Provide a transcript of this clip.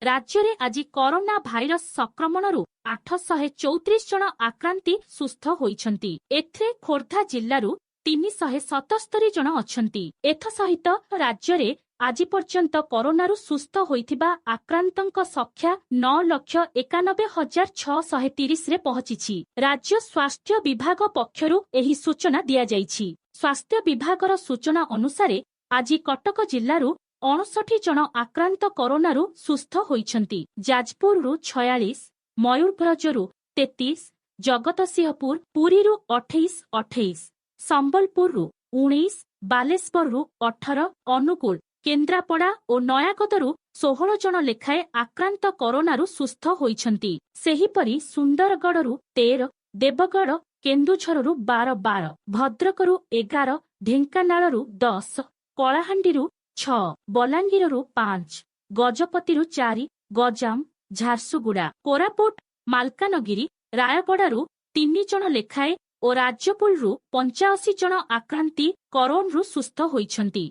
ରାଜ୍ୟରେ ଆଜି corona virus ସଂକ୍ରମଣରୁ 834 ଜଣ ଆକ୍ରାନ୍ତି ସୁସ୍ଥ ହୋଇଛନ୍ତି। ଏଥିରେ ଖୋର୍ଦ୍ଧା ଜିଲ୍ଲାରୁ 377 ଜଣ ଅଛନ୍ତି। ଏଥସହିତ ରାଜ୍ୟରେ ଆଜି ପର୍ଯ୍ୟନ୍ତ କରୋନାରୁ ସୁସ୍ଥ ହୋଇଥିବା ଆକ୍ରାନ୍ତଙ୍କ ସଂଖ୍ୟା 9,91,630ରେ ପହଞ୍ଚିଛି। ରାଜ୍ୟ ସ୍ୱାସ୍ଥ୍ୟ ବିଭାଗ ପକ୍ଷରୁ ଏହି ସୂଚନା ଦିଆଯାଇଛି। ସ୍ୱାସ୍ଥ୍ୟ ବିଭାଗର ସୂଚନା ଅନୁସାରେ ଆଜି କଟକ ଜିଲ୍ଲାରୁ 59 ଜଣ ଆକ୍ରାନ୍ତ କରୋନାରୁ ସୁସ୍ଥ ହୋଇଛନ୍ତି। ଯାଜପୁରରୁ 46, ମୟୂରଭଞ୍ଜରୁ 33, ଜଗତସିଂହପୁର, ପୁରୀରୁ 28 28, ସମ୍ବଲପୁରରୁ 19, ବାଲେଶ୍ୱରରୁ 18, ଅନୁଗୁଳ, କେନ୍ଦ୍ରାପଡ଼ା ଓ ନୟାଗଡ଼ରୁ 16 ଜଣ ଲେଖାଏଁ ଆକ୍ରାନ୍ତ କରୋନାରୁ ସୁସ୍ଥ ହୋଇଛନ୍ତି। ସେହିପରି ସୁନ୍ଦରଗଡ଼ରୁ 13, ଦେବଗଡ଼, କେନ୍ଦୁଝରରୁ 12 12, ଭଦ୍ରକରୁ 11, ଢେଙ୍କାନାଳରୁ 10, କଳାହାଣ୍ଡିରୁ 6, ବଲାଙ୍ଗୀରରୁ 5, ଗଜପତିରୁ 4, ଗଞ୍ଜାମ, ଝାରସୁଗୁଡ଼ା, କୋରାପୁଟ, ମାଲକାନଗିରି, ରାୟଗଡ଼ାରୁ 3 ଜଣ ଲେଖାଏଁ ଓ ରାଜପୁରରୁ 85 ଜଣ ଆକ୍ରାନ୍ତି କରୋନାରୁ ସୁସ୍ଥ ହୋଇଛନ୍ତି।